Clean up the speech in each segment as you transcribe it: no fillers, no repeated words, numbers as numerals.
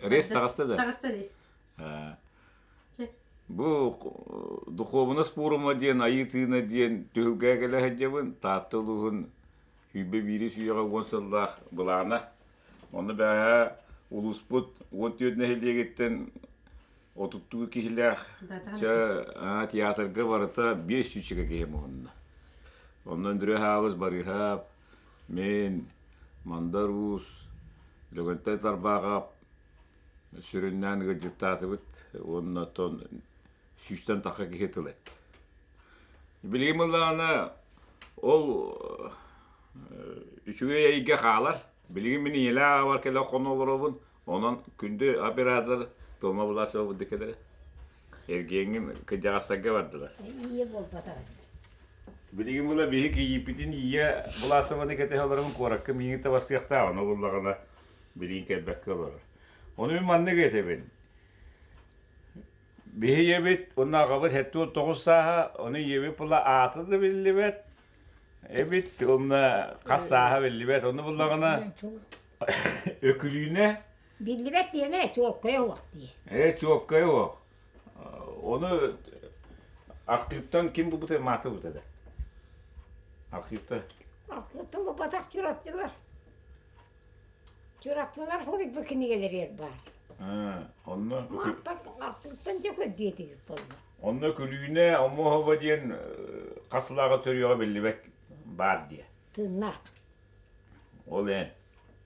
Рейс таҕыста да? Таҕыста рейс. Бу духуобунас пуорума диэн Айыы тыына диэн түһүлгэҕэ кэлэ сылдьабын. Таатта улууһун 21 үйэҕэ 10 сыллаах былаана. Онно бэҕэһээ улууспут 14 нэһилиэгиттэн отуттуу киһилээх чэ театрга барыта 500 киһи муһунна. Онно Өндүрү Хаабыс, Барыыһап, мин, Мандар Уус, Лөгөнтөй Тарбааҕап сүрүннээн ыалдьыттаатыбыт уонна оттон сүүстэн тахса киһи тыл эттэ. Билигин былаана ол үчүгэй эйгэ хаалар. Билигин мин ийэлээх аҕабар кэлэ хоно олоробун. Онон күндү оператор Тома Власова кэлэрэ. Эргиэҥҥин кырдьаҕастарга бардылар. Ийэ буолбатах. Билигин була биһи кийииппитин ийэ Власованы кэтэһэ олоробун куоракка миигин табасыахтаах ону буллаҕына билигин кэлбэккэ олорор. Ону мин маннык этэбин. Биһи ийэбит уонна аҕабыт 79 сааһа, ону ийэбит була аата да биллибэт, эбит уонна хас сааһа биллибэт. Ону буллаҕына Өкүлүүнэ Биллибэт диэмэ, чуолкайа уох дии. Ээ, чуолкайа уох. Ону архивтан ким булбута маата булбута да. Архивта. Архивтан булбатах чурапчылар. Чурапчылар суруйбут кинигэлэригэр баар. Онно Мааттан архивтан дьэ көрдүөтүгүт буолла. Онно Күлүүнэ Омуоһова диэн хас сылааҕы төрүөҕэ биллибэт баар диэ. Тыыннаах. Ол эн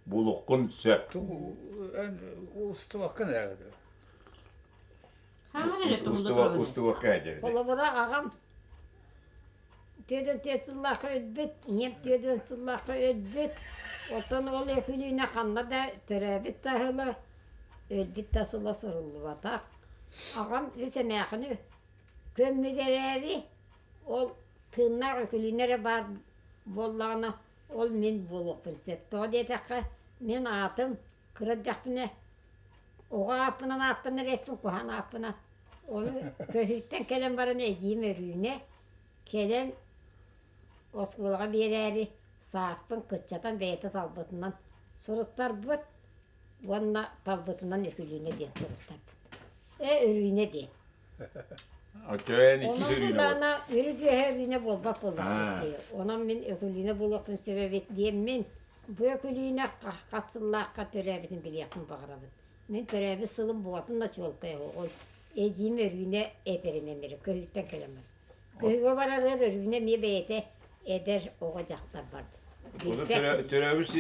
булуккун сөп. Эн устубаккын эрэ. Устубакка эдэр. Холобура аҕам түөрт түөрт сыллаахха өлбүт, ийэм түөрт сыллаахха өлбүт. Оттон ол Өкүлүүнэ ханна да төрөөбүт да сыла, өлбүт да сыла суруллубатах. Аҕам үс эмээхини көммүт эрээри, ол тыыннаах Өкүлүүнэ эрэ баар буоллаҕына, ол мин буолуохпун сөп. Тоҕо диэтэххэ, мин аатым кыра эрдэхпинэ оҕо ааппынан ааттанар эппин, куһаҕан ааппынан. Ону көһүүттэн кэлэн баран эдьиийим Өрүүнэ кэлэн оскуолаҕа биэрээри сааспын кыччатан бэйэтэ талбытынан суруттарбыт уонна талбытынан Өкүлүүнэ диэн суруттарбыт. Ээ Өрүүнэ диэн. Оччоэн иккис Онон Өрүүнэ буол. буоллаҕына үрүт үөһэ Өрүүнэ буолбат буоллахпыт дии. Онон мин Өкүлүүнэ буолуохпун сөп эбит диэммин бу Өкүлүүнэ хас сыллаахха төрөөбүтүн билиэхпин баҕарабын. Мин төрөөбүт сылым буолатын да чуолкай оҕой. Эдьиийим Өрүүнэ этэринэн эрэ көһүүттэн кэлэн баран. Көһүүгэ барарыгар Өрүүнэ эмиэ бэйэтэ эдэр оҕо дьахтар барбыт. Билбэт. Төрөөбүт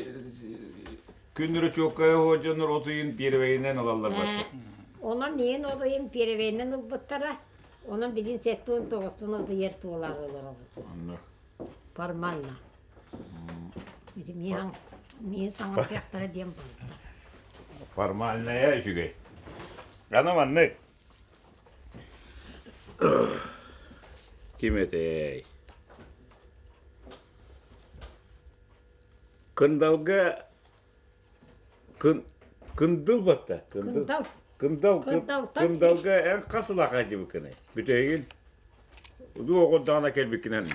күннөрө чуолкай оҕо дьоннор от ыйын первэйинэн ылаллар баттар. Онон миигин от ыйын первэйинэн ылбыттара. Онон билин 79-пун от ыйар туолаары олоробун. Онно. Формально. Ити миин миин саҥардыахтара диэн буолла. Формальная үчүгэй. Аны маннык. Ким этэй? Кындалга кын кындыл батта. Кындал. Кындал Кындалтан кындалга эн хас ылаха дибиккиний? Бүтэһигин удуу оҕордаҕына кэлбиккинэн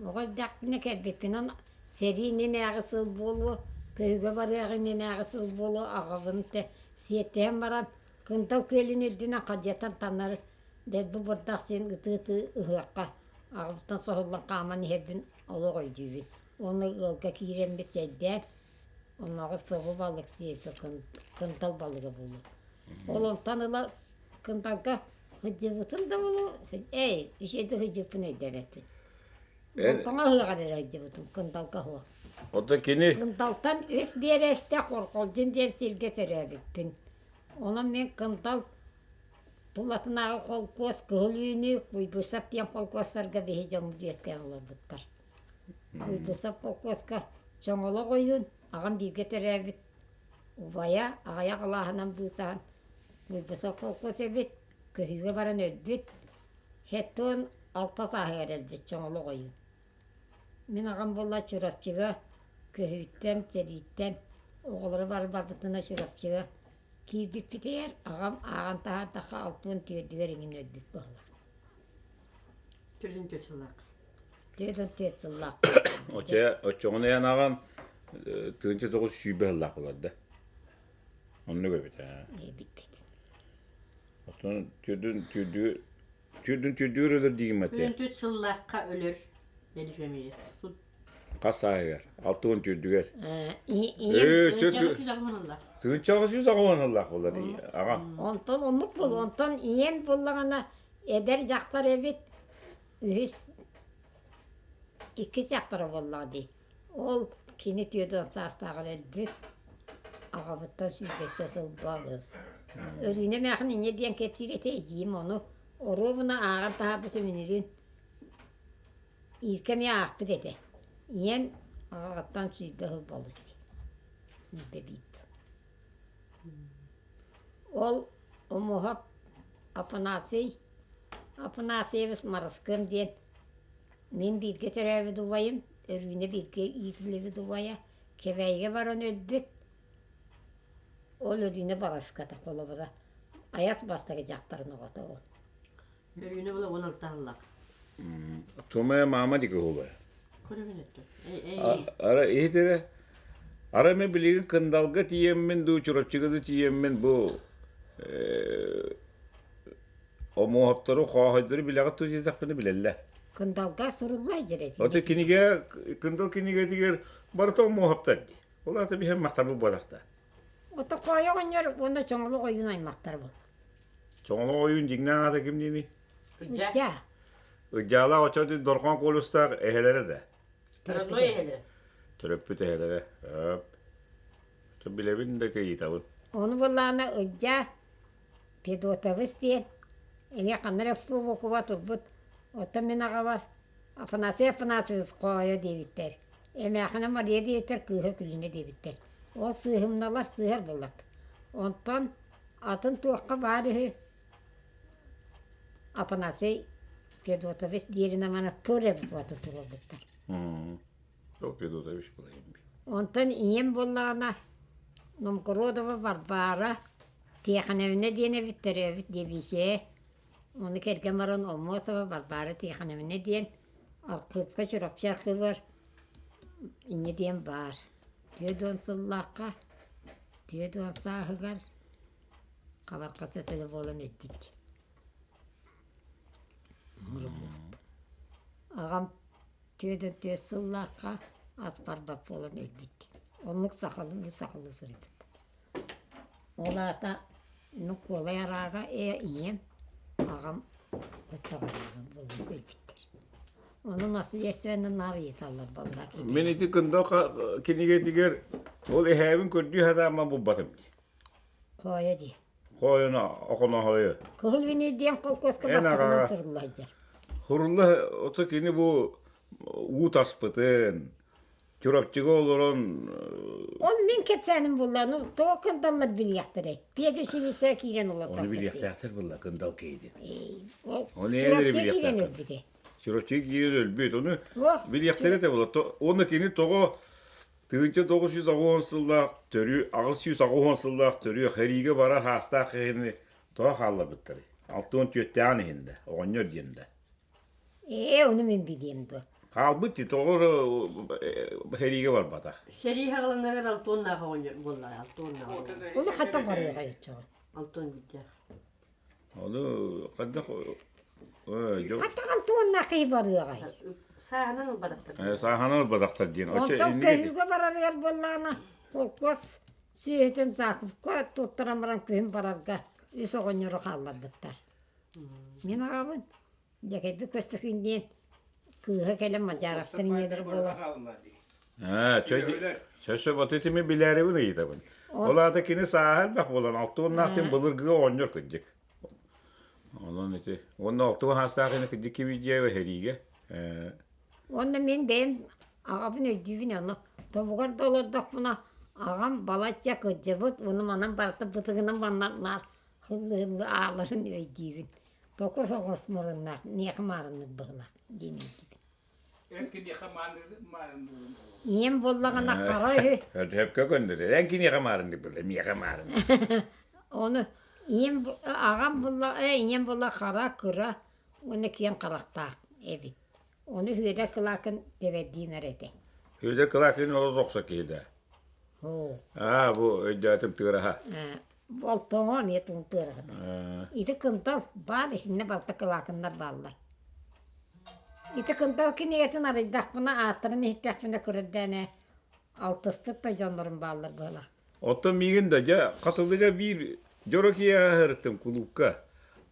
Оҕо эрдэхпинэ кэлбиппинэн сэрии иннинээҕи сыл буолуо, көһүгэ барыах иннинээҕи сыл буолуо аҕабын тэ сиэттэһэн баран Кындал күөлүн үрдүнэн хадьыаттан таҥнары дэлби бырдах сиэн ытыы-ытыы ыһыахха аҕабыттан соһуллан хааман иһэрбин олох өйдүүбүн. Уонна ыалга киирэммит чэйдээн, оннооҕор собо балык сиэппит кындал балыга буолуо. Ол онтон ыла кындалга сылдьыбытым да буолуо, эй, үчүгэйдик сылдьыбыппын өйдөөбөппүн. Болтоҥо ыһыаҕар эрэ сылдьыбытым, кындалга суох. Оттон кини Кындалтан үс биэрэстэ Хорҕолдьун диэн сиргэ төрөөбүппүн. Онон мин Кындал тулатынааҕы холкуос Кыһыл Үүнүү, Куйбышев диэн холкуостарга биһи дьоммут үөскээн олорбуттар. Куйбышев холкуоска Чоҥолох ойуун, аҕам бииргэ төрөөбүт убайа аҕыйах алааһынан быысаһан Куйбышев холкуос эбит, көһүүгэ баран өлбүт, 76 сааһыгар өлбүт Чоҥолох ойуун. Мин аҕам буолла Чурапчыга көһүүттэн, сэрииттэн оҕолоро бары барбытына Чурапчыга киирбиппитигэр аҕам ааҕан таһаардахха 64-үгэр иҥин өлбүт буолар. 44 сыллаах. 44 сыллаах. Оччо оччоҕуна эн аҕам 1920 сыллаах буолар да. Оннук эбит ээ. Эбиппит. Оттон түрдүн түрдүү түрдүн түрдүүр өлөр диигим этэ. Күн түт сыллаахха өлөр Елифемия. Хас сааһыгар? 60 түрдүгэр. Ийэм Тыынчаҕа сүүс аҕыс ыллаах буолар аҕа. Онтон оннук буол. Онтон ийэм буоллаҕына эдэр дьахтар эбит. Үһүс иккис дьахтара буоллаҕа дии. Ол кини түөрт саастааҕар өлбүт. Аҕабыттан сүүрбэччэ сыл балыс. Өрүүнэ эмээхин инньэ диэн кэпсиир этэ эдьиийим ону оруобуна ааҕан таһаарбытым үнүрүүн Ииркэ эмиэ аахпыт этэ. Ийэм аҕаҕыттан 20 сыл балыс дии. 21 Ол Омуһап Афанасий Афанасьевич Марыскын диэн мин бииргэ төрөөбүт убайым, Өрүүнэ бииргэ иитиллибит убайа, Кэбээйигэ баран өлбүт. Ол Өрүүнэ баласката холобура айас бастакы дьахтарын оҕото ол. Өрүүнэ була 16 сыллаах. Тумая маама диги уһула. Көрөбүн өттө. Ара иһитэрэ Ара мен билигин Кындалга тиийэммин дуу, Чурапчыга дуу тиийэммин бу Омуоһаптору, хоохойдору билэҕит дуу диэтэхпинэ билэллэр. Кындалга суруллай диэр Ото кинигэ Кындал кинигэтигэр барыта омуоһаптар дии. Ол аата биһэн махтарбыт буолахта. Ото хоойо оҕонньор уонна чоҥолох ойуун аймахтар буолла. Чоҥолох ойуун дьиҥнээх аата ким диэний? Ыдьаа. Ыдьаалаах оччо дорҕоон куолустаах эһэлэрэ да. Төрөппүт эһэлэрэ. Төрөппүт эһэлэрэ. Билэбин да ыйытабын. Ону буоллаҕына Ыдьаа Федотович диэн эмиэ ханна эрэ буукуба турбут. Оттон мин аҕабар Афанасий Афанасьевич Хоойо диэбиттэр. Эмээхинэ Мария диэбиттэр, кыыһа Күлүнэ диэбиттэр. Ол сыыһымналар сыыһар буоллахт. Онтон атын туохха баар үһү Афанасий Федотович диирин амана пыр эбит уота туруорбуттар. Федотович булайым. Онтон ийэм буоллаҕына Новгородова Варвара Тиэхэнэбинэ диэн эбит төрөөбүт диэбиисээ. Ону кэргэн баран Омосова Варвара Тиэхэнэбинэ диэн архыыпка Чурапчы архыыбар инньэ диэн баар. 40 сыллаахха, 40 сааһыгар хабархаса төлө буолан өлбүт. Аҕам 44 сыллаахха ас барбат буолан өлбүт. Оннук сахалыы сахалыы суруйбут. Ол аата Ньукуолай араага ээ ийэм, аҕам куттаҕалаах буолан өлбүттэр. Ону наследственно наар ыйыталлар буолла. Мин ити Кындал кинигэтигэр ол эһээбин көрдүү сатааммын булбатым дии. Хоойо дии. Хоойоно оконоһойу. Кыһыл Вини диэн холкуоска бастакынан сурулла сылдьар. Сурулла ото кини бу уу таспытын, Чурапчыга олорон Ол мин кэпсээним булла, ну тоҕо кындаллар билиэхтэрэй? Педучилище киирэн олордохпут Ону билиэхтээхтэр булла, кындал киһи Ол Ону эн эрэ Чурапчы киирэн билиэхтээхтэр. өлбүтэ. Чурапчы киирэн өлбүт. Ону Туох? билиэхтэрэ этэ була. Уонна кини тоҕо 1980 сыллаах төрүү, 880 сыллаах төрүү хэриигэ барар хаастаах киһини тоҕо хаалларбыттарый? 64-тээҕин иһин да, оҕонньор диэн да. Ээ, ону мин билиэм дуо? Хаалбыт дии, тоҕо сэриигэ барбатах. Сэрии хаҕыланыгар алтуоннаах оҕонньор буолла, алтуоннаах. Ону хантан барыаҕай оччоҕо? Алтуон биирдээх. Ону хайдах Хантан алтуоннаах киһи барыаҕай? Сааһынан ылбатахтар. Сааһынан ылбатахтар диэн. Онтон көһүүгэ барарыгар буоллаҕына, холкуос сүөһүтүн закупка туттаран баран күһүн барарга үс оҕонньору хаалларбыттар. Мин аҕабын Дьэкэйбит Көстөкүүн диэн кыыһа кэлэн Мадьаровтар ийэлэрэ буолар. Чөсө вот этими билээрибин ыйытабын. Ол аата кини сааһа элбэх буолан алтуоннаах ким былыргыга оонньор кырдьык. Онон ити уонна алтуон хаастаах ини кырдьык кибидиэбэ хэриигэ. Уонна мин бэйэм аҕабын өйдүүбүн ону тобугар да олордохпуна аҕам балачча кырдьыбыт уну манан барыта бытыгынан маннар хыллы-хыллы ааларын өйдүүбүн. Току соҕус муруннаах, миэхэ маарыннык быһылаах диэн өйдүүбүн. Эн киниэхэ маарынныгын Ийэм буоллаҕына хара үһү. Сөпкө көннөрөр. Эн киниэхэ маарыннык буолла, миэхэ маарыннык. Ону ийэм аҕам булла, э, ийэм буолла хара, кыра уонна киэҥ харахтаах эбит. Ону Үөдэ Кылаакын тэбэрдиин эрэ этэ. Үөдэ Кылаакын олох охсо киһи да. Оо. Аа, бу өйдөөтүм тыыраһа. Ээ, Болтоҥо эмиэ тугун тыараһата. Ити кынтал баар итиннэ балта кылаакыннар бааллар. Ити кынтал кинигэтин арыйдахпына, ааттарын иһиттэхпинэ көрөрдөөн ээ, алтыспыт да дьоннорум бааллар быһыылаах. Оттон миигин да дьэ Хатылыга биир дьоро киэһэ аһырыттым кулуупка.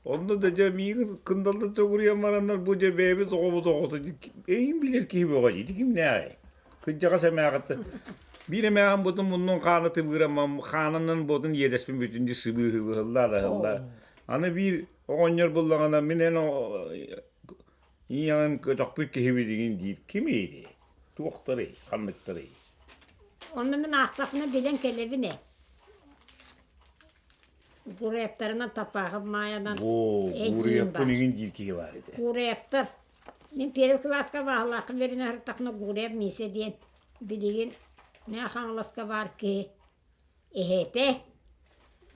Онно да дьэ миигин кындалда төгүрүйэн бараннар бу дьэ бэйэбит оҕобут оҕото эйин билэр киһи бөҕө дии ити кимнээҕий? Кырдьаҕас эмээҕиттэн биир эмээҕин бутун муннун хаана тыбыырамам хаанынан буотун иэдэспин бүтүн сыбыы ыһыллаа да ыһыллаа. Аны биир оҕонньор буллаҕына мин эн ийэҕин көтөхпүт киһи билигин диир кимий дии? Туохтарый, ханныктарый? Онно мин аахтахпына билэн кэлэбин ээ. Гурептарынан Тапаахов Маайанан Оо, эдьиийим Гуреевпын баар. игин диир киһи баар этэ. Гуреевтар. Мин первый кылааска баһылаахха үөрэнэ сырыттахпына Гуреев Миисэ диэн билигин Мэҥэ Хаҥаласка баар киһи эһэтэ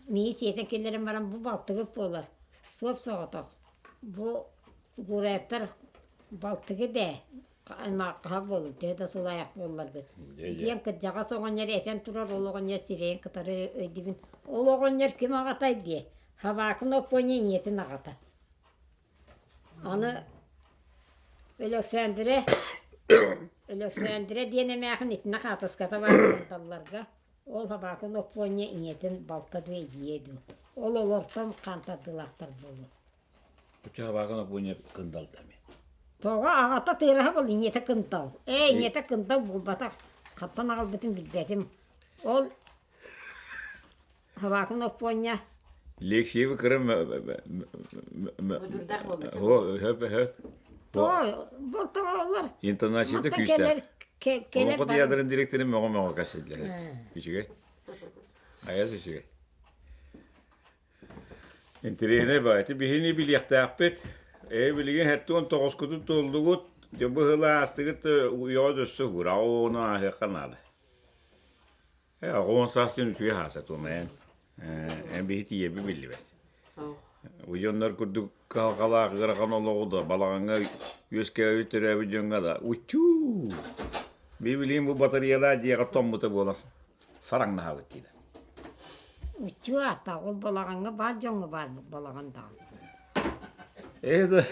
миин сиэтэн киллэрэн баран бу балтыгыт буолар суоп соҕотох бу Гуреевтар балтыгыт ээ аймааххаһа буолун төһө да сулайах буолларгыт диэн кырдьаҕас оҕонньор этэн турар ол оҕонньор сирэйин кытары өйдүүбүн ол оҕонньор ким аҕатай диэ Хабаакын Оппуонньа ийэтин аҕата аны Өлөксөөндүрэ Өлөксөөндүрэ диэн эмээхин итиннэ хаатыската баар кынталларга ол Хабаакын Оппуонньа ийэтин балта дуу эдьиийэ дуу ол олортон хаантардылаахтар буолуо Кучаабаакын Оппуонньа кындалда эмиэ. Тоҕо аҕата тыараһа буол ийэтэ кынтал. Ээ ийэтэ кынтал буолбатах. Хантан аҕалбытын билбэтим. Ол Хабаакын Оппуонньа Лексиеви кыра Мудурдаах буолла. хөп хөп Тоҕо бұл тоҕолор интонацията Мантан күүстээх. кэлэр кэлэр Олоҥхо баран театрын директорын мөҕө-мөҕө кэпсэтилэр Үчүгэй. Айас үчүгэй. Интэриэһинэй баҕайы. Биһини билиэхтээхпит. Ээ билигин хэттион тоҕускутун туоллугут, дьэ быһыылаастыгыт уйаҕа өссө угураҕа оҕону ааһыахха наада. Ээ оҕо саас диэн үчүгэй хааса туом эн. Эн биһи тиийэби биллибэт. Уйоннор курдук кыһалҕалаах ыарахан олоҕу да балаҕаҥҥа үөскээбит төрөөбүт дьоҥҥо да уччуу! Би билигин бу батареялаах дьиэҕэ томмута буолан сараҥнаһабыт диилэр. Уччуу аата ол балаҕаҥҥа баар дьоҥҥо баар балаҕан даҕаны. Ээ да.